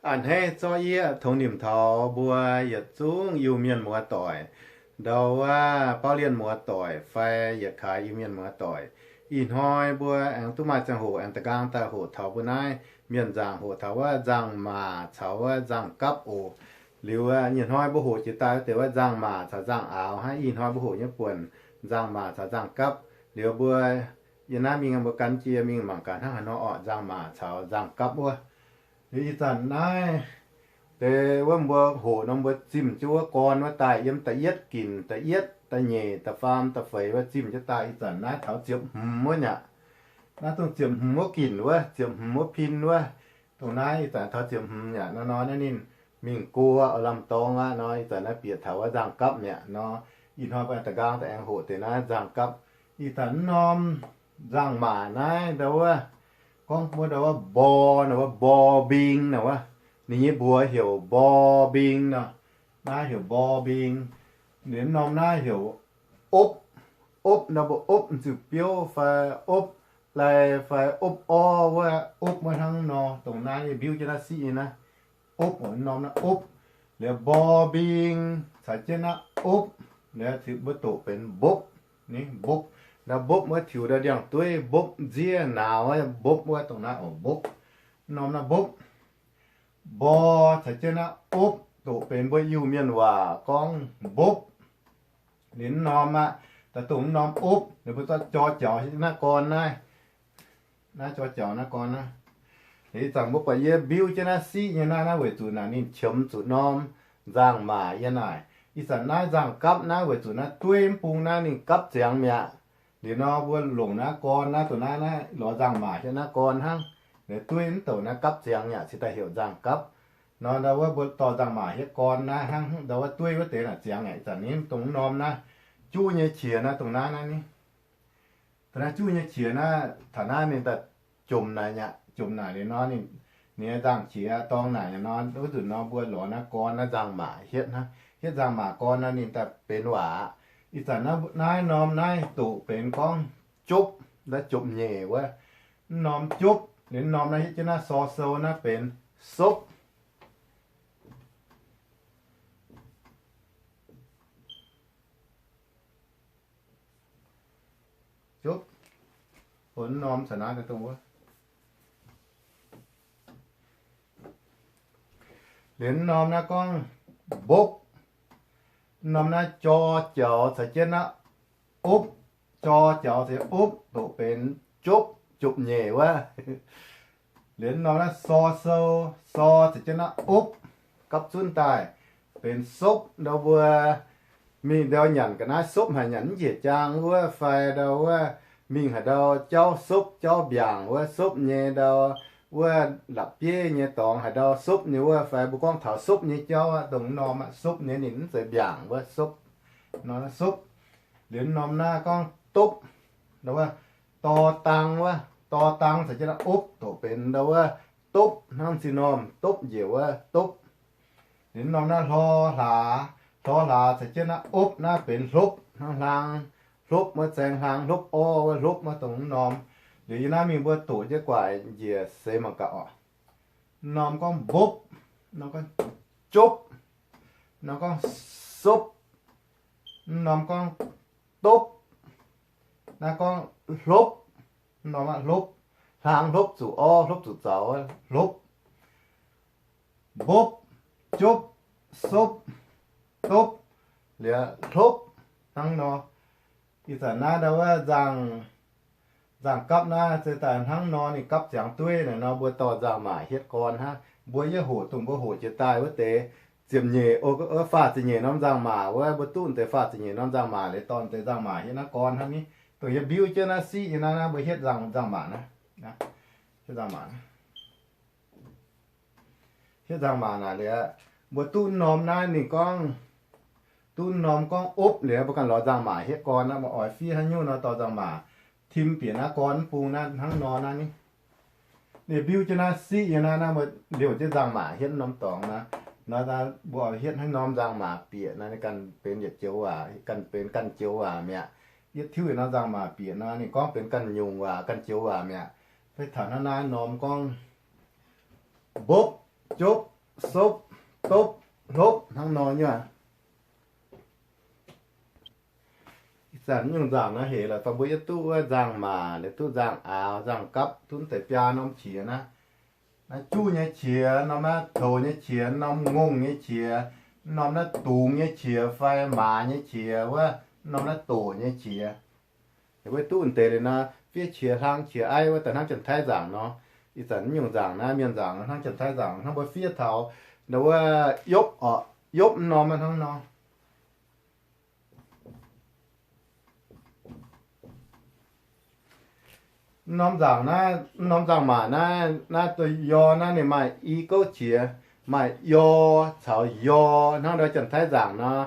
A'hneiv zorqv yie tongx nimc taux mbuo yietc zungv Iu-Mienh muoz-doic, ndau wuov Bauv Lienh muoz-doic fai yietc kaaix Iu-Mienh muoz-doic. Ih hnoi mbuo aengx duqv maaih ziangh hoc aengx da'nqaang daaih hoqc taux mbuo naaiv mienh nzaangc, hoqc taux wuov nzangc-maac caux wuov nzangc-gapv oc. Liuz nyei hnoi mbuo hoqc jiex daaih wuov deix wuov nzangc-maac caux nzangc-aaux hnangv. Ih hnoi mbuo hoqc nyei buonc nzangc-maac caux nzangc-gapv. Liuz mbuo yie naaiv mingh mbuo gan jienv mingh mangc gaax hnangv haaix nor orqc, nzangc-maac caux nzangc-gapv wuov. Liuz ih zanc naaiv deix wuov mbuo hoqc nor mbuo zimh jienv wuov gorn wuov daaih yiem da'yietv ginc, da'yietv, da'nyeic, da'faam, da'feix wuov zimh jienv daaih. Ih zanc naaiv taux ziepc hmz wuov nyei aqv. Naaiv dongh ziepc hmz wuov ginc wuov, ziepc hmz wuov pin wuov. Dongh naaiv ih zanc taux ziepc hmz nyei aqv. Nor nor naaiv ninh mingh go aqv, lamh dorngx aqv. Nor ih zanc naaiv bieqc taux wuov nzangc-gapv mi'aqv. Nor ih hnoi da'nqaang daaih aengx hoqc deix naaiv nzangc-gapv. Ih zanc mv norm nzangc-maac naaiv ndau wuov, gorngv mbuo ndau wuov mbor, ndau wuov mbor mbing ndau wuov, ninh nyei mbuox heuc mbor mbing nor. Naaiv heuc mbor mbing. Liuz mv norm naaiv heuc opv. Opv ndau mbuo opv m'nziuh biouv fai opv lai fai opv orv wuov, opv wuov hnangv nor. Dongh naaiv yie mbiuv jienv naaiv siqv nyei naaiv, opv oc, mv norm naaiv opv. Liuz mbor mbing caux jienv naaiv opv, liuz mbuo doqc benx mbopv. Ni mbopv, ndau mbopv wuov tiux ndau ndiangx-dueiv, mbopv nziev nauz wuov mbopv wuov, dongh naaiv oc, mbopv. Mv norm naaiv mbopv. Mbor caux jienv naaiv opv doqc benx mbuo Iu-Mienh waac gorngv mbopv. Liuz mv norm aqv, daaih dongh mv norm opv, liuz mbuo zorqv jor jaux naaiv gorn naaiv. Naaiv jor jaux naaiv gorn naaiv. Ih zanc mbuo buatc yie mbiuv jienv naaiv siqv nyei naaiv, naaiv weic zuqc naaic ninh qiemx zuqc norm nzangc-maac yie naaic. Ih zanc naaiv nzangc-gapv naaiv weic zuqc naaiv dueiv mv bung naaiv ninh gapv ziangx mi'aqv. Liuz nor mbuo longc naaiv gorn naaiv, dongh naaiv naaiv lorz nzangc-maac hietv naaiv gorn hnangv. Liuz dueiv mv douc naaiv gapv ziangx mi'aqv, cingx daaih heuc nzangc-gapv. Nor ndau wuov mbuo dorh nzangc-maac hietv gorn naaiv hnangv, ndau wuov dueiv wuov deix naaic ziangx mi'aqv. Ih zanc ninh dongh mv norm naaiv, juqv nyei qiex naaiv, dongh naaiv naaiv ni. Dongh naaiv juqv nyei qiex naaiv, taux naaiv ninh daaih jomc naaic mi'aqv, jomc naaic liuz nor ninh, ninh nyei nzangc-qiex dorng naaic nor, wuov nzunc nor mbuo lorz naaiv gorn naaiv nzangc-maac hietv hnangv. Hietv nzangc-maac gorn nor ninh daaih benx waac aqv. Ih zanc naaiv norm naaiv doqc benx gorngv jopv, naaiv jopv-nyeic wuov. Mv norm jopv, liuz mv norm naaiv hietv jienv naaiv sor sou naaiv benx sopv. Jopv. Bun mv norm caux naaiv daaih dongh wuov. Liuz mv norm naaiv gorngv mbopv. Mv norm naaiv jor jaux caux jienv naaiv opv. Jor jaux caux opv doqc benx jopv, jopv-nyeic wuov. Liuz mv norm naaiv sor sou, sor caux jienv naaiv opv, gapv zunv daaih benx sopv. Ndau mbuo mingh ndau nyanc ga'naaiv sopv haaix nyanc mv njiec jaang wuov, fai ndau wuov mingh haaix ndau jauv sopv jauv mbiaangc wuov, sopv nyei ndau wuov la'bieiv nyei dorngx haaix ndau sopv nyei wuov, fai mbuo gorngv taux sopv nyei jauv aqv, dongh mv norm aqv, sopv nyei ninh mv zeiz mbiaangc wuov, sopv. Nor naaiv sopv. Liuz mv norm naaiv gorngv dopv, ndau wuov dor dang wuov, dor dang caux jienv naaiv opv doqc benx ndau wuov dopv hnangv zinh normh, dopv njiec wuov dopv. Liuz mv norm naaiv hlor hlaax, hlor hlaax caux jienv naaiv opv naaiv benx hlopv hnangv hlang, hlopv wuov zaeng hlang, hlopv orv wuov, hlopv wuov dongh mv norm. Liuz yie naaiv mingh mbuo doqc jienv guaaic njiec seix mangc gaax oc. Mv norm gorngv mbopv, mv norm gorngv jopv, mv norm gorngv sopv, mv norm gorngv dopv, naaiv gorngv hlopv, mv norm aqv hlopv, hlang hlopv zuqc orv hlopv zuqc zaux hlopv. Mbopv, jopv, sopv, dopv, liuz hlopv, hnangv nor. Ih zanc naaiv ndau wuov nzangc, nzangc-gapv naaiv se daaih hnangv nor ninh gapv ziangx dueiv naaic nor mbuo dorh nzangc-maac hietv gorn hnangv. Mbuo yie hoqc dongh mbuo hoqc jiex daaih wuov deix ziepc nyeic, faah ziepc nyeic norm nzangc-maac wuov, mbuo duqv deix faah ziepc nyeic norm nzangc-maac liuz dorh deix nzangc-maac hietv naaiv gorn hnangv ni. Dongh yie mbiuv jienv naaiv siqv nyei naaiv, naaiv mbuo hietv nzangc, nzangc-maac naaiv. Hietv nzangc-maac naaiv. Hietv nzangc-maac naaic liuz, mbuo duqv norm naaiv ninh gorngv, duqv norm gorngv opv liuz, mbuo ganh lorz nzangc-maac hietv gorn naaiv, mbuo oix fiev haaix nyungc nor dorh nzangc-maac tim bieqc naaiv gorn mv bung naaiv hnangv nor naaiv ni. Ninh mbiuv jienv naaiv siqv nyei naaiv, naaiv mbuo liouh jienv nzangc-maac hietv norm dorngx naaiv. Naaiv mbuo oix hietv haaix norm nzangc-maac bieqc naaiv, ninh ganh benx yietc joux waac, ganh benx ganh joux waac mi'aqv. Yietv tiuv yietc norm nzangc-maac bieqc nor, ninh gorngv benx ganh nyungc waac, ganh joux waac mi'aqv. Fai taux naaiv naaiv norm gorngv mbopv, jopv, sopv, dopv, hlopv hnangv nor nyei aqv. Ih zanc nyungc nzangc naaiv hec lorqc, fai mbuo yie duqv wuov nzangc-maac, ninh duqv nzangc-aaux, nzangc-gapv, duqv deix biaa norm qiex naaiv. Naaiv juv nyei qiex, norm naaiv toux nyei qiex, norm ngongh nyei qiex, norm naaiv dungz nyei qiex fai maaz nyei qiex wuov, norm naaiv doqc nyei qiex. Yie mbuo duqv deix liuz nor, fiev qiex hlang qiex aiv wuov daaih hnangv janx-taiv nzangc nor. Ih zanc nyungc nzangc naaiv, mienh nzangc hnangv janx-taiv nzangc, hnangv mbuo fiev taux ndau wuov yopv oc, yopv norm hnangv nor. Norm nzangc naaiv, norm nzangc-maac naaiv, naaiv dongh yor naaiv ninh maaih i gouv qiex, maaih yor caux yor hnangv ndau janx-taiv nzangc nor.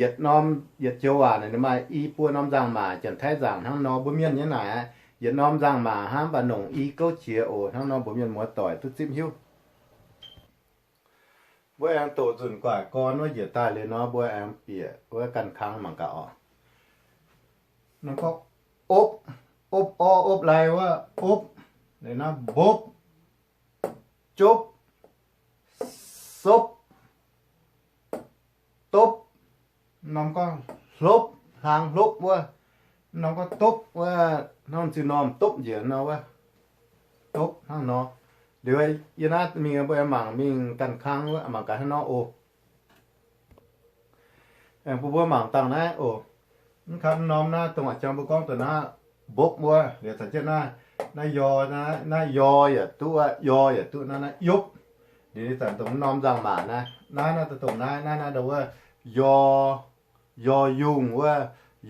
Yietc norm, yietc joux waac naaic ninh maaih i buo norm nzangc-maac, janx-taiv nzangc hnangv nor. Mbuo mienh nyei naaic, yietc norm nzangc-maac hnangv, mv baac nongc i gouv qiex oc, hnangv nor mbuo mienh muoz-doic duqv zipv hiuv. Mbuo aengx doqc nzunc gu'nguaaic gorn wuov njiec daaih liuz nor, mbuo aengx bieqc wuov ganh kang mangc gaax oc. Norm gorngv opv, opv orv opv lai wuov opv, liuz naaiv mbopv, jopv, sopv, dopv. Norm gorngv hlopv, hlang hlopv wuov. Norm gorngv dopv wuov, hnangv ziux normh dopv njiec nor wuov. Dopv hnangv nor. Liuz yie naaiv mingh mbuo aengx mangc mingh ganh kang wuov, mangc gaax hnangv nor oc. Aengx bun mbuo mangc dangh naaiv oc. Mv kang norm naaiv dongh a'jang mbuo gorngv dongh naaiv mbopv wuov, liuz caux jienv naaiv, naaiv yor, naaiv yor yaac duqv, yor yaac duqv, naaiv naaiv yopv. Liuz zanc dongh norm nzangc-maac naaiv, naaiv naaiv dongh naaiv, naaiv naaiv ndau wuov yor, yor yungh wuov,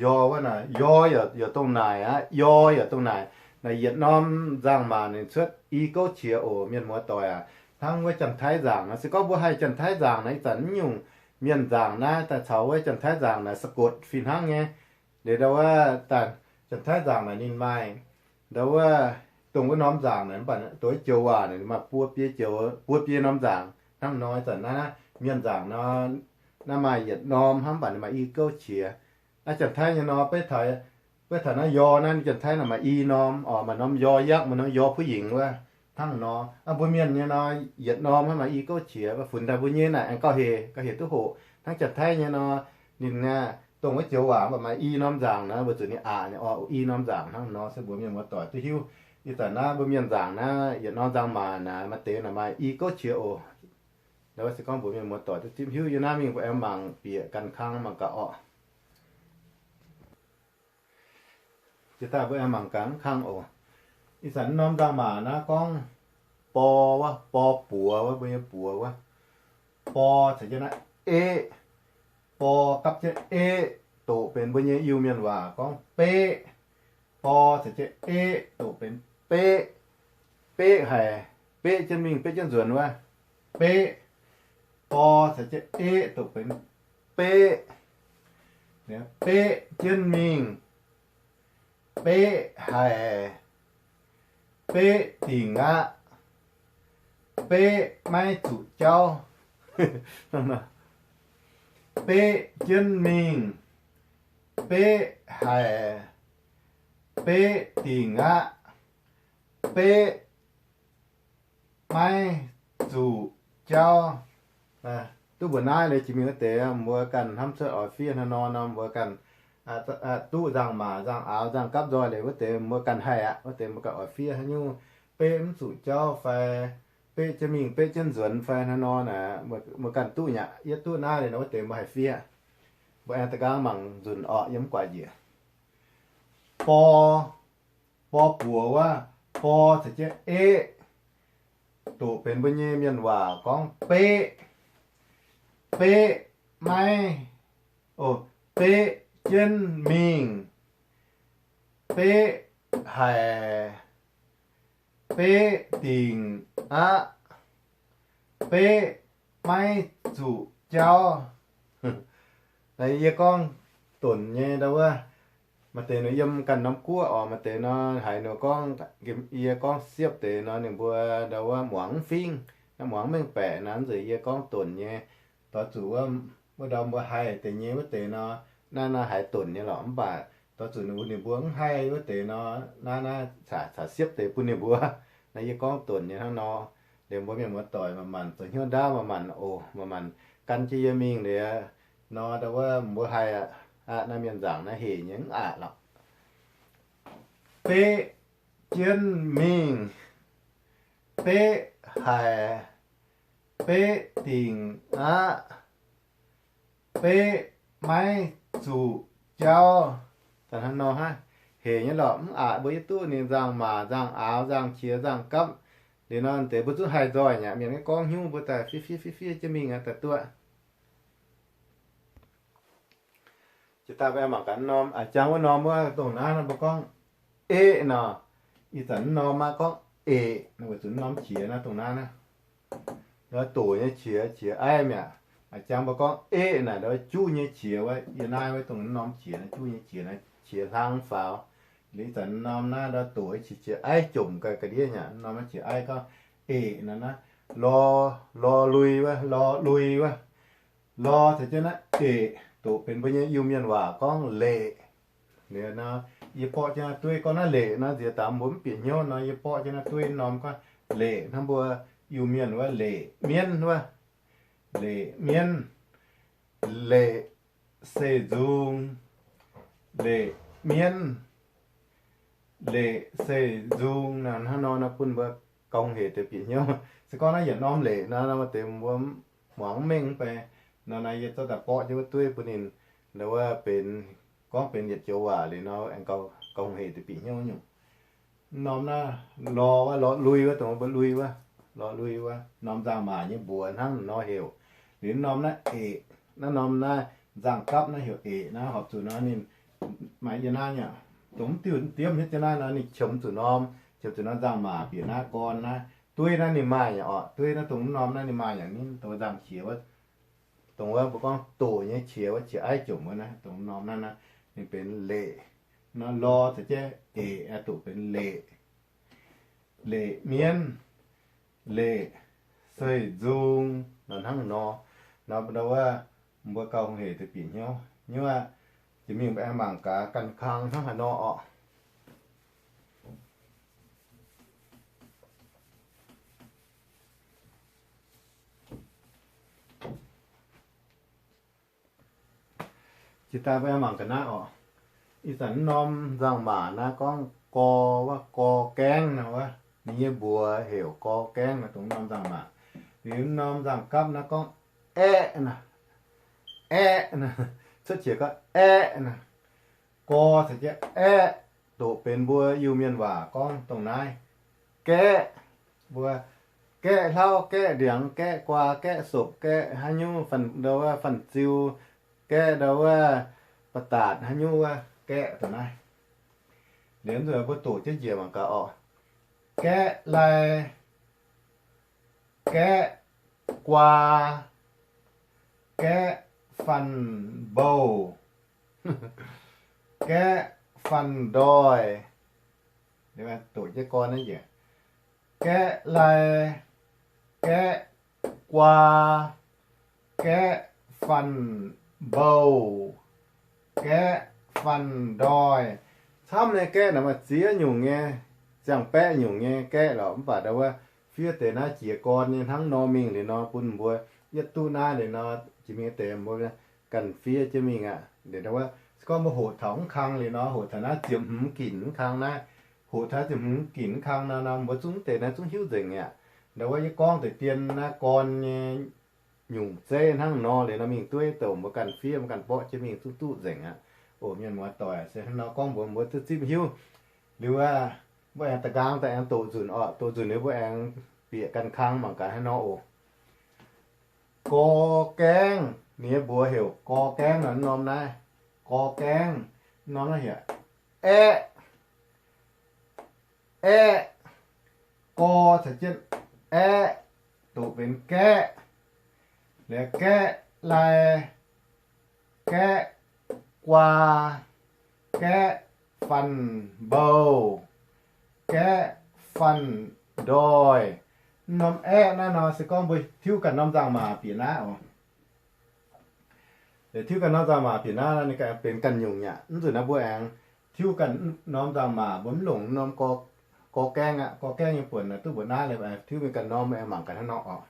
yor wuov naaic, yor yaac dongh naaic aqv, yor yaac dongh naaic. Naaic yietc norm nzangc-maac ninh cuotv i gouv qiex oc, mienh muoz-doic aac. Hnangv wuov janx-taiv nzangc naaiv, se gorngv mbuo haih janx-taiv nzangc naaiv, ih zanc mv nyungc mienh nzangc naaiv daaih caux wuov janx-taiv nzangc naaic สะกด fih hnangv nyei. Liuz ndau wuov daaih janx-taiv nzangc naaic ninh maaih ndau wuov, dongh wuov norm nzangc naaic, mv baac dongh wuov joux waac naaic ninh maaih buo biei joux, buo biei norm nzangc hnangv nor. Ih zanc naaiv, naaiv mienh nzangc nor, naaiv maaih yietc norm hnangv, mv baac ninh maaih i gouv qiex. Naaiv janx-taiv nyei nor, beiv taux naaiv yor naaiv, janx-taiv naaic maaih i norm oc, maaih norm yor yakv, maaih norm yor ผู้หญิง wuov hnangv nor. Aa, mbuo mienh nyei nor, yietc norm hnangv, maaih i gouv qiex. Funx daaih mbuo nyei naaic aengx gauh hec, gauh hec duqv hoqc. Hnangv janx-taiv nyei nor, ninh dongh wuov joux waac mv baac maaih i norm nzangc nor, weic zuqc ninh aqc nyei oc, i norm nzangc hnangv nor, se mbuox mienh muoz-doic duqv hiuv. Ih zanc naaiv mbuo mienh nzangc naaiv yietc norm nzangc-maac naaic, maaih deix naaic maaih i gouv qiex oc. Ndau wuov se gorngv mbuox mienh muoz-doic duqv zipv hiuv. Yie naaiv mingh mbuo aengx mangc bieqc ganh kang mangc gaax oc. Jiex daaih mbuo aengx mangc gaax mv kang oc. Ih zanc norm nzangc-maac naaiv gorngv bor wuov, bor buoz wuov, mbuo nyei buoz wuov. Bor caux jienv naaiv eqv, bor gapv jienv eqv, doqc benx mbuo nyei Iu-Mienh waac gorngv beqv. Bor caux jienv eqv doqc benx beqv. Beqv haic, beqv jienv mingh beqv jienv nzuonx wuov, beqv. Bor caux jienv eqv doqc benx beqv. Beqv jienv mingh, beqv haic, beqv dingc aqv, beqv maiv zuqc jauv. Beqv jienv mingh, beqv haic, beqv dingc aqv, beqv maiv zuqc jauv. Duqv mbuoqc naaiv liuz jiex mingh wuov deix, mbuo ganh hnamv cuotv oix fiev hnangv nor nor, mbuo ganh duqv nzangc-maac nzangc-aaux nzangc-gapv nzoih liuz wuov deix mbuo ganh haih aqv. Wuov deix mbuo ganh oix fiev haaix nyungc, beqv mv zuqc jauv fai beqv jienv mingh beqv jienv nzuonx fai hnangv nor naaic, mbuo ganh duqv nyaqc. Yie duqv naaiv liuz nor wuov deix mbuo haih fiev. Mbuo aengx da'nqaang mangc nzunc orqc, yiem guaax njiec. Bor, bor buoz wuov, bor caux jienv eqv, doqc benx mbuo nyei mienh waac gorngv beqv. Beqv maiv, o, beqv jienv mingh, beqv haic, beqv dingc aqv, beqv maiv zuqc jauv. Yie gorngv donc nyei ndau wuov, maaih deix nor yiem ganh norm guoqv oc, maaih deix nor haiz nor gorngv, yie gorngv siepv deix nor ninh mbuo ndau wuov muangx mv fingx, muangx mv mengh baeqc nor, nzunc yie gorngv donc nyei. Doix zuqc wuov, wuov ndau mbuo haih deix nyei wuov deix nor, naaiv nor haiz donc nyei lorqc, mv baac doix zuqc ninh mbuo, ninh mbuo mv haih wuov deix nor, naaiv naaiv caux siepv deix bun ninh mbuo. Naaiv yie gorngv donc nyei hnangv nor. Liemh mbuo mienh muoz-doic maaih manc zoux hnyouv ndaauv, maaih manc oc, maaih manc gan jienv yie mingh liuz nor, ndau wuov mbuo haih aqv. Naaiv mienh nzaangc naaiv hec nyei mv aqc lorqc. Beqv jienv mingh, beqv haic, beqv dingc aqv, beqv maiv zuqc jauv. Da'hnangv nor hnangv, hec nyei lorqc, mv aqc. Mbuo yie duqv ninh nzangc-maac, nzangc-aaux, nzangc-qiex, nzangc-gapv. Liuz nor deix mbuo zungv haih nzoih nyei. Mienh gorngv hnyouv mbuo daaih fiev fiev fiev fiev jienv mingh aqv, daaih duqv. Jiex daaih mbuo aengx mangc gaax norm, a'jang wuov norm wuov, dongh naaiv nor mbuo gorngv eqv nor. Ih zanc wuov norm aqv gorngv eqc, weic zuqc norm qiex naaiv dongh naaiv naaiv, doqc nyei qiex, qiex aiv mi'aqv. A'jang mbuo gorngv eqv naaic, ndau juqv nyei qiex wuov, yie naaiv wuov dongh norm qiex naaiv, juqv nyei qiex naaiv, qiex hlang faaux. Liuz ih zanc norm naaiv ndau doqc qiex, qiex aiv jomc ga'ndiev nyei. Norm naaiv qiex aiv gorngv eqc naaiv, lor, lor lui wuov, lor lui wuov. Lor caux jienv naaiv eqc doqc benx mbuo nyei Iu-Mienh waac gorngv leqc. Liuz nor, yie borqv jienv naaiv dueiv gorngv naaiv leqc nor, nziex daaih mbuo mv bieqc hnyouv nor, yie borqv jienv naaiv dueiv norm gorngv leqc hnangv mbuo Iu-Mienh wuov leqc mienv wuov, leqc mienv, leqc seix nzung, leqc mienv, leqc seix nzung nor, hnangv nor nor bun mbuo gauh hec deix bieqc hnyouv. Se gorngv naaiv yietc norm leqc nor, nor deix mbuo muangx mv mengh mv bei. Nor naaiv yie zorqv daaih borqv jienv wuov dueiv bun ninh, ndau wuov benx, gorngv benx yietc joux waac liuz nor, aengx gauh hec deix bieqc hnyouv nyungc. Norm naaiv lor wuov, lor lui wuov, dongh mbuo lui wuov, lor lui wuov, norm nzangc-maac nyei mbuox hnangv nor heuc. Liuz norm naaiv eqc, naaiv norm naaiv nzangc-gapv naaiv heuc eqc naaiv, horpc zuqc nor ninh maaih yie naaiv nyei, dongh mv diuh diemv hietv jienv naaiv nor ninh qiemx zuqc norm, qiemx zuqc norm nzangc-maac bieqc naaiv gorn naaiv. Dueiv naaiv ninh maaih yaac orqc, dueiv naaiv dongh mv norm naaiv ninh maaih yaac ninh dongh nzangc-qiex wuov, dongh wuov mbuo gorngv doqc nyei qiex wuov, qiex aiv jomc wuov naaiv, dongh norm naaiv naaiv ninh benx leqc. Nor lor caux jienv eqc doqc benx leqc, leqc mienv, leqc seix nzung nor hnangv nor. Nor ndau wuov mbuo gauh hec deix bieqc hnyouv nyei aqv. Jiex mingh mbuo aengx mangc gaax ganh kang hnangv haaix nor orqc. Jiex daaih mbuo aengx mangc ga'naaiv orqc. Ih zanc norm nzangc-maac naaiv gorngv gor wuov, gor gaengv nor wuov, ninh nyei mbuox heuc gor gaengv nor, dongh norm nzangc-maac. Liuz norm nzangc-gapv naaiv gorngv aeqv nor, aeqv nor, cuotv qiex gorngv aeqv nor. Gor caux jienv aeqv doqc benx mbuo Iu-Mienh waac gorngv dongh naaiv gaeqv. Mbuo gaeqv hlauv, gaeqv ndiangx, gaeqv guaa, gaeqv sopc, gaeqv haaix nyungc, ndau wuov fanh ziu, gaeqv ndau wuov ba'daatc haaix nyungc wuov gaeqv dongh naaiv. Liuz nzunc mbuo doqc jienv njiec mangc gaax orqc. Gaeqv lai, gaeqv guaa, gaeqv fanh mbouh, gaeqv fanh ndoih. Doqc jienv gorn naaiv njiec, gaeqv lai, gaeqv guaa, gaeqv fanh mbouh, gaeqv fanh ndoih. Camv nyei gaeqv naaic maaih ziex nyungc nyei, ziangh baeqv nyungc nyei gaeqv lorqc. Mv baac ndau wuov fiev deix naaiv jiez gorn nyei hnangv nor mingh liuz nor bun mbuo yietv duqv naaiv liuz nor, jiex mingh deix mbuo ganh fiev jienv mingh aqv. Liuz ndau wuov se gorngv mbuo hoqc taux mv kang liuz nor, hoqc taux naaiv ziepc hmz ginc mv kang naaiv, hoqc taux ziepc hmz ginc mv kang nor, mbuo zungv deix naaiv zungv hiuv nzengc aqv. Ndau wuov yie gorngv deix dien naaiv gorn nyei nyungc zeiv hnangv nor liuz nor mingh dueiv douc mbuo ganh fiev, mbuo ganh borqv jienv mingh zungv duqv nzengc aqv. Oc, mienh muoz-doic, se hnangv nor gorngv mbuox mbuo duqv zipv hiuv. Liuz aqv, mbuo aengx da'nqaang daaih aengx doqc nzunc orqc. Doqc nzunc liuz mbuo aengx bieqc ganh kang mangc gaax hnangv nor oc. Gor gaengv, ninh nyei mbuox heuc gor gaengv nor, norm naaiv gor gaengv, norm naaiv heuc aeqv. Aeqv, gor caux jienv aeqv, doqc benx gaeqv. Liuz gaeqv lai, gaeqv guaa, gaeqv fanh mbouh, gaeqv fanh ndoih. Norm aeqv naaiv nor se gorngv mbuo tiuv ganh norm nzangc-maac bieqc naaiv oc. Tiuv ganh norm nzangc-maac bieqc naaiv, ninh ganh benx ganh nyungc aqv. Mv nzunc naaiv mbuo aengx tiuv ganh norm nzangc-maac, mbuo mv longc norm gor, Gorx gaeng aqv, gorx gaeng nyei buonc duqv mbuoqc naaiv, tiuv mingh ganh norm, aengx mangc gaax hnangv nor oc.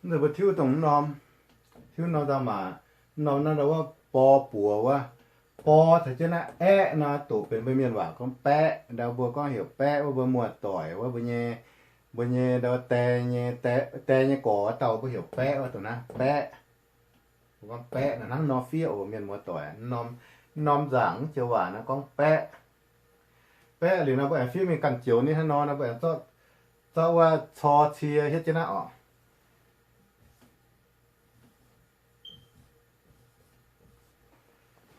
Mbuo tiuv dongh norm, tiuv norm nzangc-maac, norm naaiv ndau wuov bor buoz wuov. Bor caux jienv naaiv aeqv nor, doqc benx mbuo mienh waac gorngv baeqv. Ndau mbuo gorngv heuc baeqv wuov, mbuo muoz-doic wuov, mbuo nyei, mbuo nyei ndau die nyei, die nyei gorx dauh mbuo heuc baeqv wuov, dongh naaiv baeqv. Mbuo gorngv baeqv naaiv hnangv nor fiev oc, mienh muoz-doic. Norm, norm nzangc joux waac naaiv gorngv baeqv. Baeqv liuz nor mbuo aengx fiev mingh ganh joux ninh hnangv nor, nor mbuo aengx zorqv wuov cor cie hietv jienv naaiv oc.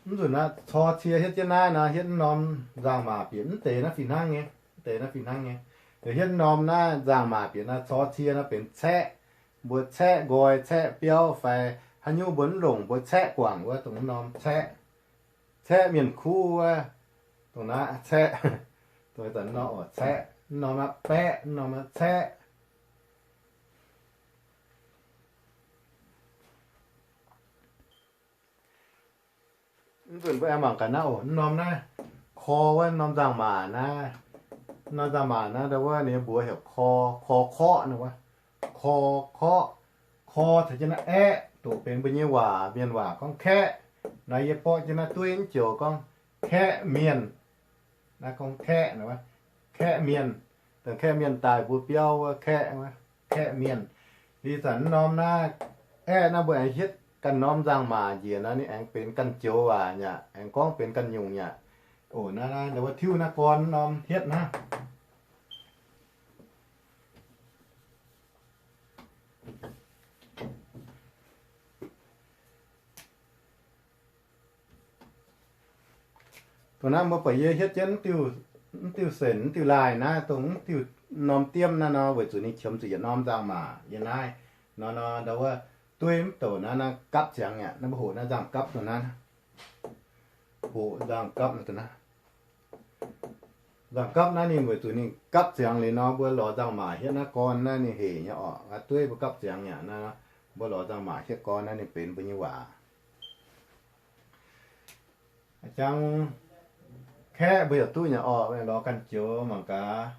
Mv nzunc naaiv cor cie hietv jienv naaiv nor, hietv norm nzangc-maac bieqc mv deix naaiv fih hnangv nyei, mv deix naaiv fih hnangv nyei. Liuz hietv norm naaiv nzangc-maac bieqc naaiv cor cie nor benx caeqv. Mbuo caeqv nqoi, caeqv biauv fai haaix nyungc mbuo mv longc mbuo caeqv guangc wuov, dongh norm caeqv. Caeqv mienh kuv wuov, dongh naaiv caeqv. Dongh ih zanc norm oc, caeqv. Norm naaiv baeqv, norm naaiv caeqv. Mv nzunc mbuo aengx mangc gaax naaiv oc, norm naaiv kor wuov, norm nzangc-maac naaiv, norm nzangc-maac naaiv ndau wuov ninh mbuox heuc kor, kor korqv nor wuov, kor korqv. Kor caux jienv naaiv aeqv, doqc benx mbuo nyei waac, mienh waac gorngv kaeqv. Naaiv yie borqv jienv naaiv dueiv mv joux gorngv kaeqv mienh. Naaiv gorngv kaeqv nor wuov, kaeqv mienh. Dongh kaeqv mienh daaih mbuo biauv wuov kaeqv, kaeqv mienh. Ih zanc norm naaiv aeqv naaiv mbuo aengx hietv ganh norm nzangc-maac njiec nor ninh aengx benx ganh joux waac nyaqc, aengx gorngv benx ganh nyungc nyaqc. Oc, naaiv, naaiv ndau wuov tiuv naaiv gorn norm hietv naaiv. Dongh naaiv mbuo buatc yie hietv jienv mv diuh senc, mv diuh laaih naaiv, dongh mv diuh norm diemv naaiv nor, weic zuqc ninh qiemx zuqc yietc norm nzangc-maac yiem naaiv nor, nor ndau wuov dueiv mv douc naaiv, naaiv gapv ziangx aqv. Naaiv mbuo hoqc naaiv nzangc-gapv dongh naaiv, hoqc nzangc-gapv naaiv dongh naaiv. Nzangc-gapv naaiv ninh weic zuqc ninh gapv ziangx liuz nor, mbuo lorz nzangc-maac hietv naaiv gorn naaiv ninh hec nyei orqc. Aa, dueiv mbuo gapv ziangx aqv naaiv, mbuo lorz nzangc-maac hietv gorn naaiv ninh benx mbuo nyei waac. Jangx kaeqv mbuo yaac duqv nyei orqc, lorz ganh joux mangc gaax.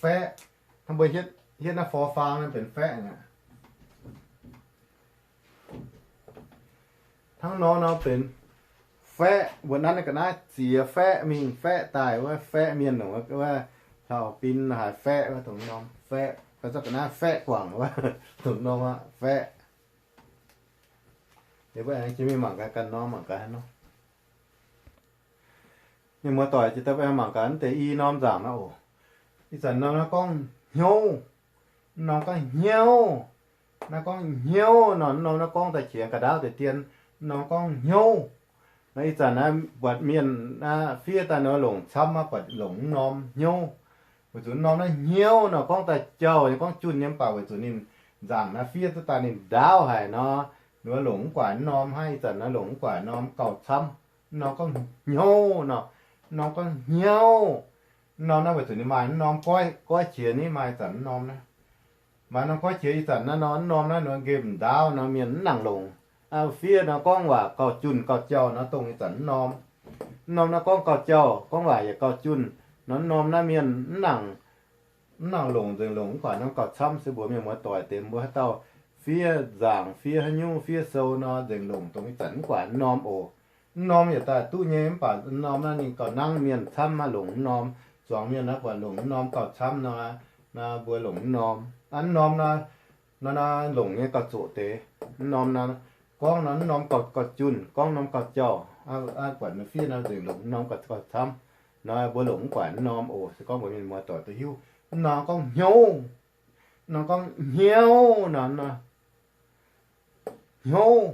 Faeqv, hnangv mbuo hietv, hietv naaiv for faang naaiv benx faeqv aqv. Hnangv nor nor benx faeqv, mbuo nanv ga'naaiv ziex faeqv mingh faeqv daaih wuov, faeqv mienh nongc wuov, hlauv-bin haaix faeqv wuov, dongh norm faeqv, ga'naaiv faeqv guangc wuov, dongh norm aqv, faeqv. Liuz mbuo aengx jiex mingh mangc gaax ganh norm mangc gaax haaix nor. Mienh muoz-doic, jiex daaih mbuo aengx mangc gaax naaiv deix i norm nzaangc naaiv oc. Ih zanc norm naaiv gorngv hnyouv, norm gorngv hnyouv. Naaiv gorngv hnyouv nor, norm naaiv gorngv daaih qiex ga'ndaauv deix dien, norm gorngv hnyouv. Naaiv ih zanc naaiv buatc mienh naaiv fiev daaih nor longc camv, maiv buatc longc norm hnyouv. Weic zuqc norm naaiv hnyouv nor gorngv daaih jauh nyei, gorngv junh nyei, mv baac weic zuqc ninh nzaangc naaiv fiev duqv daaih ninh ndaauv haic nor, ninh longc mv guaax norm hnangv. Ih zanc naaiv longc mv guaax norm gauh camv. Norm gorngv hnyouv nor, norm gorngv hnyouv. Norm naaiv weic zuqc ninh maaih norm goiv, goiv qiex ni, maaih zanc norm naaiv. Maaih norm goiv qiex ih zanc naaiv nor, norm naaiv nor nqemh ndaauv nor mienh mv nangc longc. Fiev nor gorngv waac gauh junh gauh jauh nor dongh ih zanc norm. Norm naaiv gorngv gauh jauh, gorngv waac yaac gauh junh nor, norm naaiv mienh mv nangc, mv nangc longc, nzengc longc mv guaax norm gauh camv. Se mbuox mienh muoz-doic deix mbuo haaix dauh fiev nzaangc, fiev haaix nyungc, fiev sou nor nzengc longc dongh ih zanc mv guaax norm oc. Mv norm yaac daaih duqv nyei, mv baac norm naaiv ninh gauh nangv mienh camv, maiv longc mv norm. Zuangx mienh naaiv buatc longc mv norm gauh camv nor, mbuo longc mv norm. Mv norm nor, nor, nor longc nyei gauh zoqc deix. Mv norm nor, gorngv nor mv norm gauh, gauh junh, gorngv norm gauh jauh. Buatc fiev nor nzengc longc mv norm gauh, gauh camv nor, mbuo longc mv guaax mv norm oc. Se gorngv mbuox mienh muoz-doic duqv hiuv, mv norm gorngv hnyouv, mv norm gorngv hnyouv nor, hnyouv,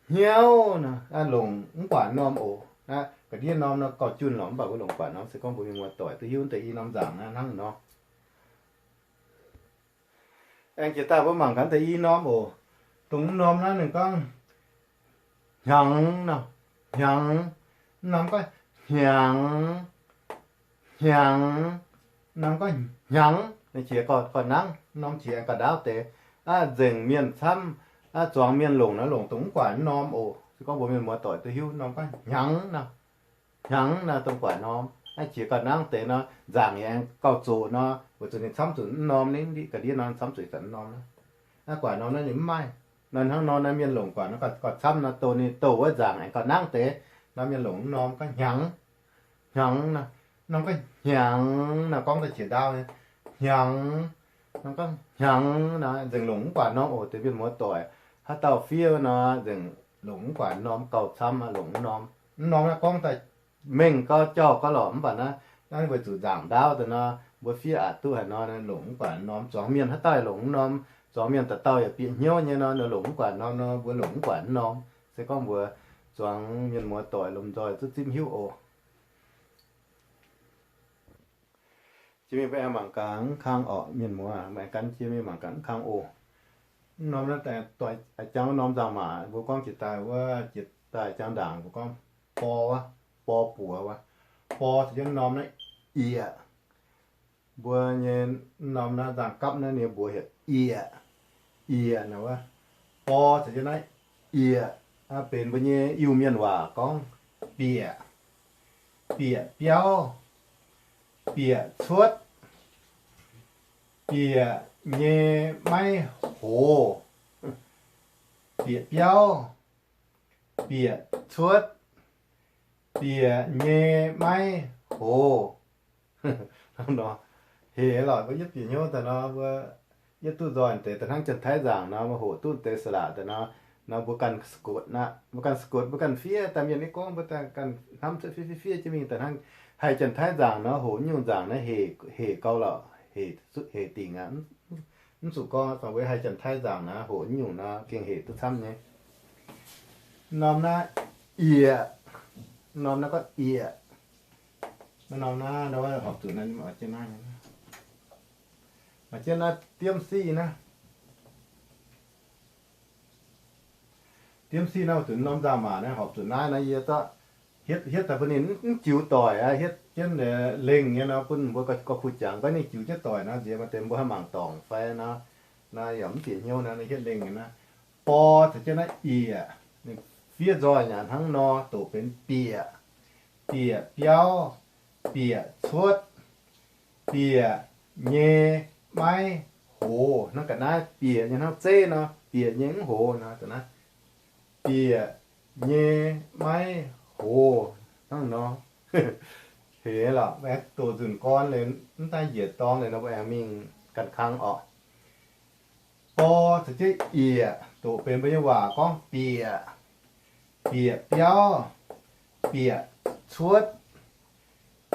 hnyouv nor, longc mv guaax norm oc. Ga'ndiev norm nor gauh junh lorqc, mv baac mbuo longc guaax norm. Se gorngv mbuox mienh muoz-doic duqv hiuv deix i norm nzaangc naaiv hnangv nor. Aengx jiex daaih mbuo mangc gaax deix i norm oc. Dongh mv norm naaiv ninh gorngv hnyangx nor, hnyangx. Mv norm gorngv hnyangx, hnyangx. Mv norm gorngv hnyangx, ninh qiex gauh nangv, mv norm qiex gauh ndaauv deix. Aav nzengc mienh camv, aav zuangx mienh longc nor, longc dongh mv guaax mv norm oc. Se gorngv mbuo mienh muoz doic duqv hiuv, mv norm gorngv hnyangx nor. Hnyangx naaiv dongh guaax norm, naaiv qiex gauh nangv deix nor, nzaangc yaac aengx gauh zoqc nor, weic zuqc ninh camv zuqc mv norm, ninh ga'ndiev nor camv zuqc ih zanc mv norm. Naaiv guaax norm naaiv ninh mv maaih. Nor hnangv nor naaiv mienh longc guaax nor gauh camv nor, dongh ninh douh wuov nzaangc aengx gauh nangv deix. Naaiv mienh longc mv norm gorngv hnyangx, hnyangx nor. Norm gorngv hnyangx nor, gorngv daaih qiex ndaauv nyei. Hnyangx, norm gorngv hnyangx nor, nzengc longc mv guaax norm oc. Deix mienh muoz doic, haaix dauh fiev nor, nzengc longc mv guaax norm gauh camv, longc mv norm. Mv norm naaiv gorngv daaih mengh gauh jauh gauh lorqc, mv baac naaiv, naaiv weic zuqc nzaangc ndaauv deix nor, mbuo fiev aqc duqv haaix nor, longc mv guaax norm. Zuangx mienh haaix dauh longc mv norm, zuangx mienh dauh dauh yaac bieqc hnyouv nyei nor, longc mv guaax norm nor, mbuo longc mv guaax norm. Se gorngv mbuo zuangx mienh muoz doic lomh nzoih zungv zipv hiuv oc. Jiex mingh mbuo aengx mangc gaax mv kang orqc, mienh muoz, mbuo aengx gan jiex mingh mangc gaax mv kang oc. Mv norm naaiv daaih doix jangx wuov norm nzangc-maac, mbuo gorngv jiex daaih wuov, jiex daaih jangx ndaangc mbuo gorngv bor wuov, bor buoz wuov. Bor caux jienv norm naaiv, ieqc. Mbuo nyei mv norm naaiv nzangc-gapv naaiv ninh mbuox heuc ieqc, ieqc naaiv wuov. Bor caux jienv naaiv, ieqc, benx mbuo nyei Iu-Mienh waac gorngv bieqc, bieqc biauv, bieqc cuotv, bieqc nyei maiv hoz, bieqc biauv, bieqc cuotv, bieqc nyei maiv hoz. Heh lorqc, mbuo yietv bieqc hnyouv daaih nor, mbuo yietv duqv nzoih deix da'hnangv Janx-Taiv nzaangc nor, mbuo hoqc duqv deix sa'laqc daaih nor, nor mbuo ganh sa'gotv aqv, mbuo ganh sa'gotv, mbuo ganh fiev, daaih mienh i gorngv mbuo ganh hnamv cuotv fiev fiev fiev jienv mingh da'hnangv haih Janx-Taiv nzaangc nor, hoqc nyungc nzaangc naaiv hec gauh lorqc, hec dingc aqv. Mv zuqc gorngv dongh mbuo haih Janx-Taiv nzaangc naaiv, hoqc nyungc nor gengh hec duqv camv nyei. Norm naaiv, ieqc. Norm naaiv gorngv ieqc. Norm naaiv, horpc zuqc naaiv, maaih jienv naaiv, maaih jienv naaiv diemv siqv naaiv. Diemv siqv naaiv zuqc norm nzangc-maac naaiv, horpc zuqc naaiv nor, yie zorqv hietv, hietv daaih bun ninh mv jiux doic aqv, hietv jienv lengh nyei nor, bun mbuo gorx-butv jangx, gorngv ninh jiux jienv doic nor, nziex maaih deix mbuo haih mangc dorngc fai nor, nor yaac mv bieqc hnyouv nor, hietv lengh nyei naaiv. Bor caux jienv naaiv ieqc, ninh fiev nzoih nyanc hnangv nor, doqc benx bieqc, bieqc biauv, bieqc cuotv, bieqc nyei maiv hoz. Hnangv ga'naaiv bieqc nyei hnangv zeiv nor, bieqc nyei mv hoz nor, ga'naaiv bieqc nyei maiv hoz hnangv nor. Hec lorqc, mbuo aengx doqc nzunc gorn liuz, mv daaih njiec dorng liuz nor, mbuo aengx mingh ganh kang orqc. Bor caux jienv ieqc doqc benx mbuo nyei waac gorngv bieqc, bieqc biauv, bieqc cuotv,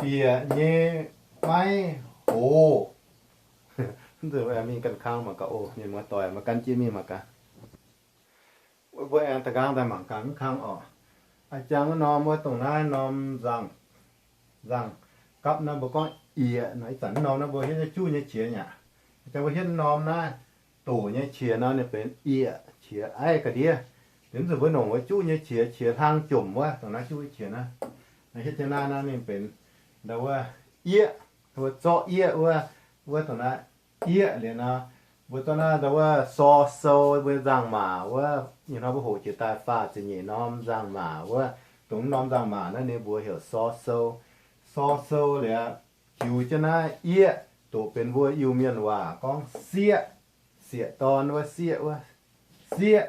bieqc nyei maiv hoz. Mv nzunc mbuo aengx mingh ganh kang mangc gaax oc. Mienh muoz doic, mbuo gan jienv mingh mangc gaax. Mbuo aengx da'nqaang daaih mangc gaax mv kang orqc. A'jang wuov norm wuov dongh naaiv norm nzangc, nzangc-gapv naaiv mbuo gorngv ieqc nor, ih zanc wuov norm naaiv mbuo hietv nyei juqv nyei qiex nyaqc. A'jang mbuo hietv norm naaiv doqc nyei qiex nor, ninh benx ieqc qiex aiv ga'ndiev. Liuz mv zuqc mbuo nongc wuov juqv nyei qiex, qiex hlang jomc wuov, dongh naaiv juqv nyei qiex naaiv. Naaiv hietv jienv naaiv naaiv ninh benx ndau wuov ieqv, wuov zorqv ieqv wuov, wuov dongh naaiv ieqv liuz nor, mbuo zorqv naaiv ndau wuov sor sou, mbuo nzangc-maac wuov, ih hnoi mbuo hoqc jiex daaih faah ziepc nyeic norm nzangc-maac wuov, dongh norm nzangc-maac naaiv ninh mbuox heuc sor sou. Sor sou liuz, jiux jienv naaiv ieqv doqc benx mbuo Iu-Mienh waac gorngv sieqv, sieqv-dorn wuov sieqv wuov, sieqv.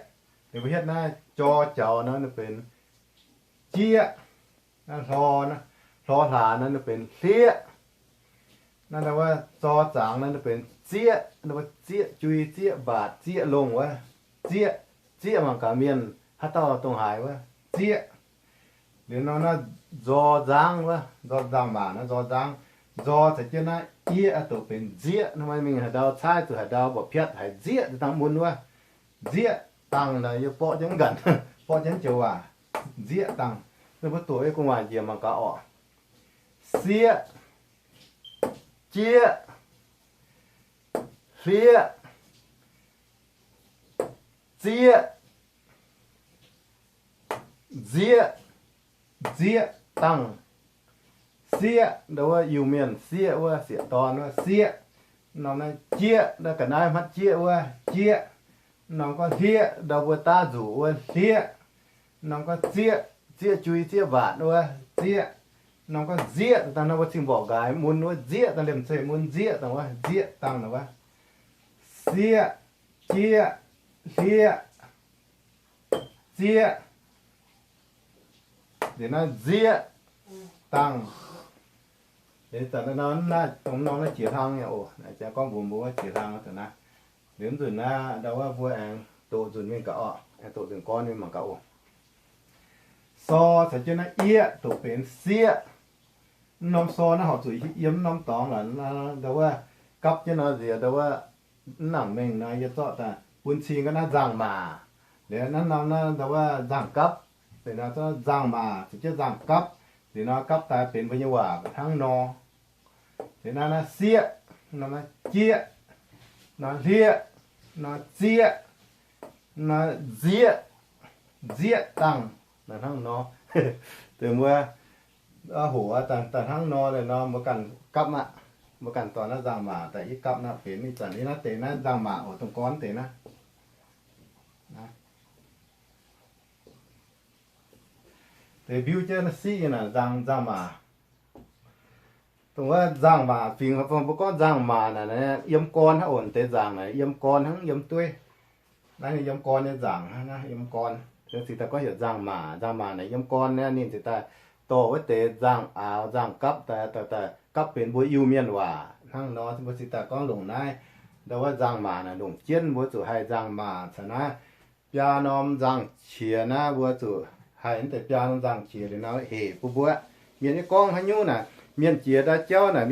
Liuz mbuo hietv naaiv jor jaux nor ninh benx jieqv. Naaiv hlor, hlor hlaax nor ninh benx hlieqv. Naaiv wuov zor zaangx nor ninh benx zieqv, zieqv jui, zieqv mbaatc, zieqv longh wuov, zieqv. Zieqv mangc gaax mienh haaix dauh dongh haaix wuov, zieqv. Liuz nor naaiv nzor nzangv wuov, nzor nzangc-maac naaiv nzor nzangv, nzor caux jienv naaiv ieqv doqc benx nzieqv. Naaiv mingh haaix ndau caaiv zuqc haaix ndau mborqv piatv haiz nzieqv dangh mun wuov, nzieqv dangh naaic yie borqv jienv nqanc, borqv jienv joux waac, nzieqv dangh. Ninh mbuo doqc yie gu'nguaaic njiec mangc gaax orqc. Sieqv, jieqv, hlieqv, Zieqv, zieqv, zieqv dangh. Sieqv, ndo wuov Iu-Mienh sieqv wuov, sieqv dorn wuov, sieqv. Norm naaiv jieqv, ndo ga'naaiv hmatv jieqv wuov, jieqv. Norm gorngv hlieqv, ndo mbuo daav nzuqc wuov, hlieqv. Norm gorngv zieqv, zieqv jui zieqv mbatc wuov, zieqv. Norm gorngv nzieqv, dangh norm mbuo cing mborqc nqaaix mun wuov, nzieqv dangh liemh zeih mun nzieqv dangh wuov, nzieqv dangh wuov. Sieqv, jieqv, hlieqv, zieqv. Liuz naaiv nzieqv dangh. Liuz dongh norm naaiv jiex hlang nyei oc. Gorngv mbuox mbuo wuov jiex hlang dongh naaiv. Liuz nzunc naaiv ndau wuov mbuo aengx doqc nzunc mingh gaax oc, aengx doqc nzunc gorn mingh mangc gaax oc. Sor caux jienv naaiv ieqv doqc benx sieqv. Mv norm sor naaiv horpc zuqc yiem mv norm dorngx lorqc. Ndau wuov gapv jienv nor nziex ndau wuov mv nangc mengh nor yie zorqv daaih bun cing ga'naaiv nzangc-maac. Liuz naaiv norm naaiv ndau wuov nzangc-gapv. Liuz nor zorqv nzangc-maac caux jienv nzangc-gapv. Liuz nor gapv daaih benx mbuo nyei waac hnangv nor. Liuz naaiv naaiv sieqv, norm naaiv jieqv, norm hlieqv, norm zieqv, norm nzieqv, nzieqv dangh, hnangv nor. Deix mbuo hoqc daaih hnangv nor, liuz nor mbuo ganh gapv aqv. Mbuo ganh dorh naaiv nzangc-maac daaih yie gapv naaiv benx ih zanc yie naaiv deix naaiv nzangc-maac oc, dongh gorn deix naaiv. Deix mbiuv jienv naaiv siqv nyei naaic nzangc, nzangc-maac. Dongh wuov nzangc-maac fingx, mbuo gorngv nzangc-maac naaic, yiem gorn hnangv oc. Deix nzangc naaic yiem gorn hnangv, yiem dueiv. Naaiv ninh yiem gorn nyei nzangc, naaiv yiem gorn. Ziouc daaih gorngv heuc nzangc-maac. Nzangc-maac naaic yiem gorn naaiv ninh ziouc daaih dorh wuov deix nzangc-aaux nzangc-gapv daaih, daaih, daaih gapv benx mbuo Iu-Mienh waac hnangv nor. Mbuo ziouc daaih gorngv longc naaiv, ndau wuov nzangc-maac naaic longc jienv mbuo zuqc haih nzangc-maac caux naaiv biaa norm nzangc-qiex naaiv, mbuo zuqc haih naaiv deix biaa norm nzangc-qiex liuz nor hec bun mbuo. Mienh yie gorngv haaix nyungc naaic, mienh jiex ndau jauv naaic,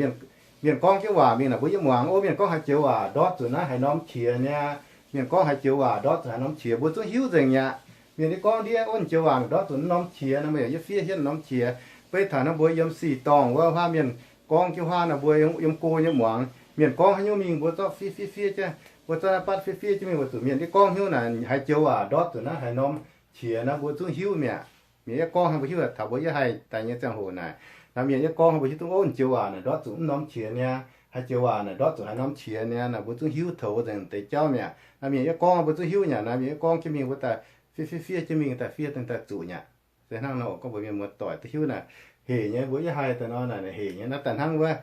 mienh gorngv jienv waac mingh naaic, mbuo yie muangx, o, mienh gorngv haaix joux waac ndortv zuqc naaiv haaix norm qiex niaa. Mienh gorngv haaix joux waac ndortv zuqc haaix norm qiex, mbuo zungv hiuv nzengc mi'aqv. Mienh yie gorngv ndiev wuov joux waac ndortv zuqc norm qiex nor, mbuo yaac yie fiev hietv norm qiex. Beiv taux naaiv mbuo yiem sic dorngh wuov huaav mienh gorngv jienv huaav naaic, mbuo yiem go nyei muangx. Mienh gorngv haaix nyungc mingh mbuo zorqv fiev fiev fiev jienv, mbuo zorqv naaiv batv fiev fiev jienv mingh weic zuqc mienh yie gorngv haaix nyungc naaic, haaix joux waac ndortv zuqc naaiv haaix norm qiex naaiv mbuo zungv hiuv mi'aqv. Mienh yie gorngv hnangv mbuo hiuv taux mbuo yie haih daaih nyei ziangh hoc naaic. Naaiv mienh yie gorngv hnangv mbuo hiuv duqv, o, joux waac naaic ndortv zuqc mv norm qiex niaa, haaix joux waac naaic ndortv zuqc haaix norm qiex niaa, naaic mbuo zungv hiuv taux wuov nzengc deix jauv mi'aqv. Naaiv mienh yie gorngv mbuo zungv hiuv nyei, naaiv mienh yie gorngv jienv mingh mbuo daaih fiev fiev fiev jienv mingh daaih fiev daaih zuqc nyei. Se hnangv nor gorngv mbuox mienh muoz doic duqv hiuv naaic, hec nyei, mbuo yie haih daaih nor naaic hec nyei. Naaiv daaih hnangv wuov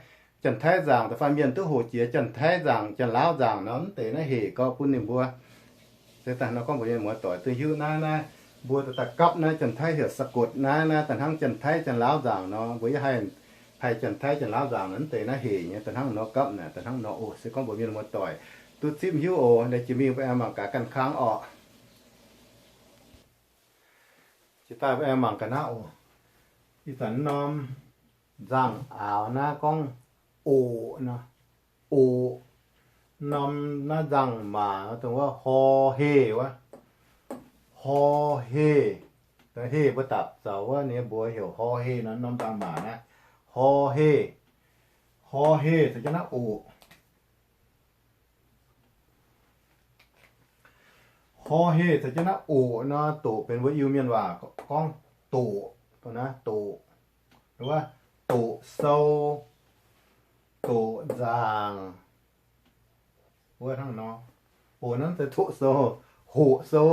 Janx-Taiv nzaangc da'faanh mienh duqv hoqc jiex Janx-Taiv nzaangc, Janx-Laauv nzaangc nor, mv deix naaiv hec gau bun ninh mbuo. Se daaih nor gorngv mbuox mienh muoz doic duqv hiuv naaiv, naaiv mbuo daaih gapv naaiv Janx-Taiv heuc สะกด naaiv, naaiv daaih hnangv Janx-Taiv Janx-Laauv nzaangc nor, mbuo yie haih, haih Janx-Taiv Janx-Laauv nzaangc nor, mv deix naaiv hec nyei, daaih hnangv nor gapv naaic, daaih hnangv nor oc. Se gorngv mbuox mienh muoz doic duqv zipv hiuv oc. Naaiv jiex mingh mbuo aengx mangc gaax ganh kang orqc. Jiex daaih mbuo aengx mangc ga'naaiv oc. Ih zanc norm nzangc-aaux naaiv gorngv oqc nor, oqc. Norm naaiv nzangc-maac dongh wuov hor heh wuov, hor heh. Heh mbuo dapc zaux wuov ninh mbuox heuc hor heh nor, norm nzangc-maac naaiv hor heh. Hor heh caux jienv naaiv oqc. Hor heh caux jienv naaiv oqc nor, doqc benx mbuo Iu-Mienh waac gorngv doqc, doqc, wuov doqc sou, doqc nzaangc, wuov hnangv nor. Oqc naaiv mv zeiz doqc sou, hoqc sou.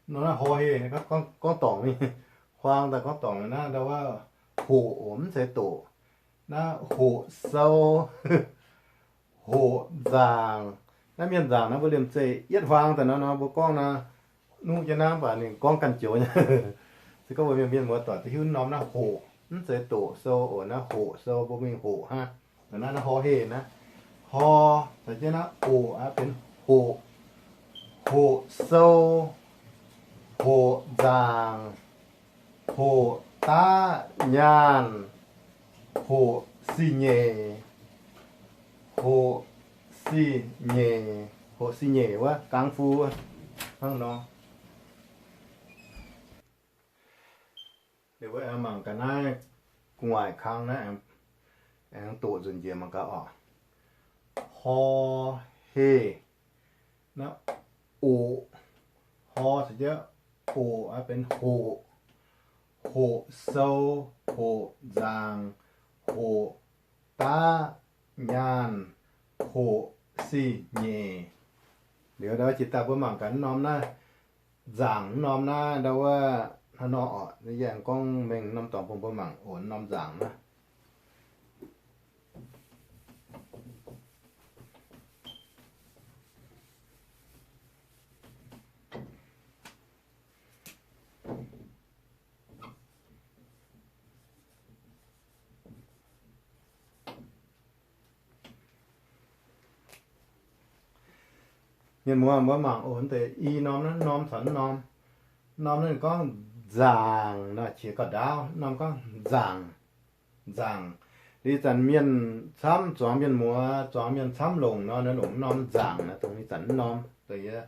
Nor naaiv hor heh gorngv dorngc mingh, huaang daaih gorngv dorngc naaiv ndau wuov hoqc oc, mv zeiz doqc. Naaiv hoqc sou, hoqc nzaangc. Naaiv mienh nzaangc naaiv mbuo liemh zeih yietv huaang daaih nor, nor mbuo gorngv naaiv, nuqv jienv naaiv mv baac ninh gorngv ganh joux nyei. Se gorngv mbuo mienh, mienh muoz doic duqv hiuv norm naaiv hoqc, mv zeiz doqc sou oc, naaiv hoqc sou, mbuo mingh hoqc hnangv. Naaiv, naaiv hor heh naaiv, hor caux jienv naaiv oqc aqv, benx hoqc, hoqc sou, hoqc nzaangc, hoqc daav nyaanh, hoqc sinyeic, hoqc sinyeic, hoqc sinyeic wuov, gangx fu wuov, hnangv nor. Liuz mbuo aengx mangc ga'naaiv gu'nguaaic kang naaiv, aengx doqc nzunc njiec mangc gaax oc. Hor heh, naaiv oqc, Hor caux jienv oc, benx hoqc, hoqc sou, hoqc nzaangc, hoqc daqv, nyaanh, hoqc sih nyeic. Liuz ndau jiex daaih mbuo mangc gaax norm naaiv, nzaangc norm naaiv ndau wuov hnangv nor oc. Yie aengx gorngv mengh norm dorngx bun mbuo mangc oc, norm nzaangc naaiv. Mienh muoz mbuo mangc oc, deix i norm naaiv, norm caux norm. Norm naaiv gorngv nzaangc nor qiex gauh ndaauv, norm gorngv nzaangc, nzaangc. Liuz ih zanc mienh camv zuangx mienh muoz, zuangx mienh camv longc nor, nor longc norm nzaangc naaiv, dongh ih zanc norm, dongh yie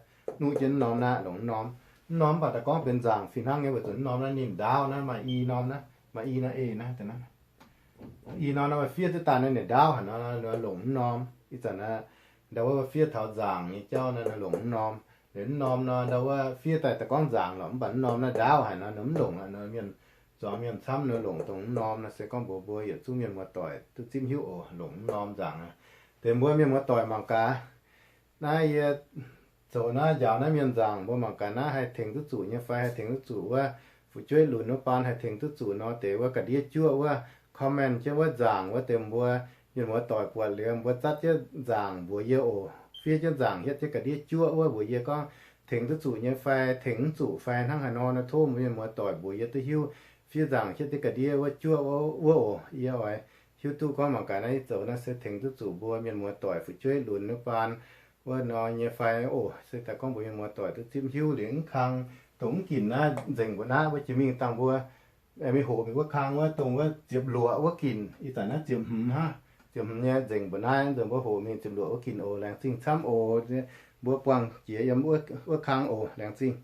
nuqv jienv norm naaiv longc norm. Norm mv baac daaih gorngv benx nzaangc fih hnangv nyei, weic zuqc norm naaiv ninh ndaauv naaiv, maaih i norm naaiv, maaih i naaiv, eix naaiv, i norm naaiv maaih fiev duqv daaih naaiv, ninh ndaauv haic nor, longc norm. Ih zanc naaiv ndau wuov fiev taux nzaangc nyei jauv naaiv, longc norm. Liuz norm nor ndau wuov fiev daaih daaih gorngv nzaangc lorqc, mv baac norm naaiv ndaauv haic nor, mv longc aqv. Nor mienh zuangx mienh camv nor longc dongh norm naaiv. Se gorngv mbuox mbuo yietc zungv mienh muoz-doic duqv zipv hiuv oc, longc norm nzaangc. Deix mbuo mienh muoz-doic mangc gaax, naaiv yie zoux naaiv njaaux naaiv mienh nzaangc, mbuo mangc gaax naaiv haih tengx duqv zuqc nyei fai haih tengx duqv zuqc wuov, fu'jueiv lunx wuov baan haih tengx duqv zuqc nor, deix wuov ga'ndiev juoqv wuov comment jienv wuov nzaangc wuov, deix mbuo mienh muoz-doic buatc liuz mbuo zatv jienv nzaangc mbuox yie oc. Fiev jienv nzaangc hietv jienv ga'ndiev juoqv wuov mbuox yie gorngv tengx duqv zuqc nyei fai tengx mv zuqc fai hnangv haaix nor, nor tov mbuo mienh muoz-doic mbuox yie duqv hiuv. Fiev nzaangc hietv jienv ga'ndiev wuov juoqv wuov oc. Yie oix hiuv duqv gorngv mangc gaax naaiv zoux naaiv se tengx duqv zuqc mbuo mienh muoz-doic fu'jueiv lunx wuov baan wuov nor nyei fai oc. Se daaih gorngv mbuox mienh muoz-doic duqv zipv hiuv liuz mv kang, dongh mv ginc naaiv nzengc mbuo naaiv wuov jiex mingh dangh mbuo mingh hoqc mingh wuov kang wuov, dongh wuov ziepc luoqc wuov ginc, ih zanc naaiv ziepc hmz hnangv. Ziepc hmz nyei nzengc mbuo naaiv, nzengc mbuo hoqc mingh ziepc luoqc wuov ginc oc. Laengz zingh camv oc. Mbuo buangh jiex yiem wuov kang oc. Laengz zingh.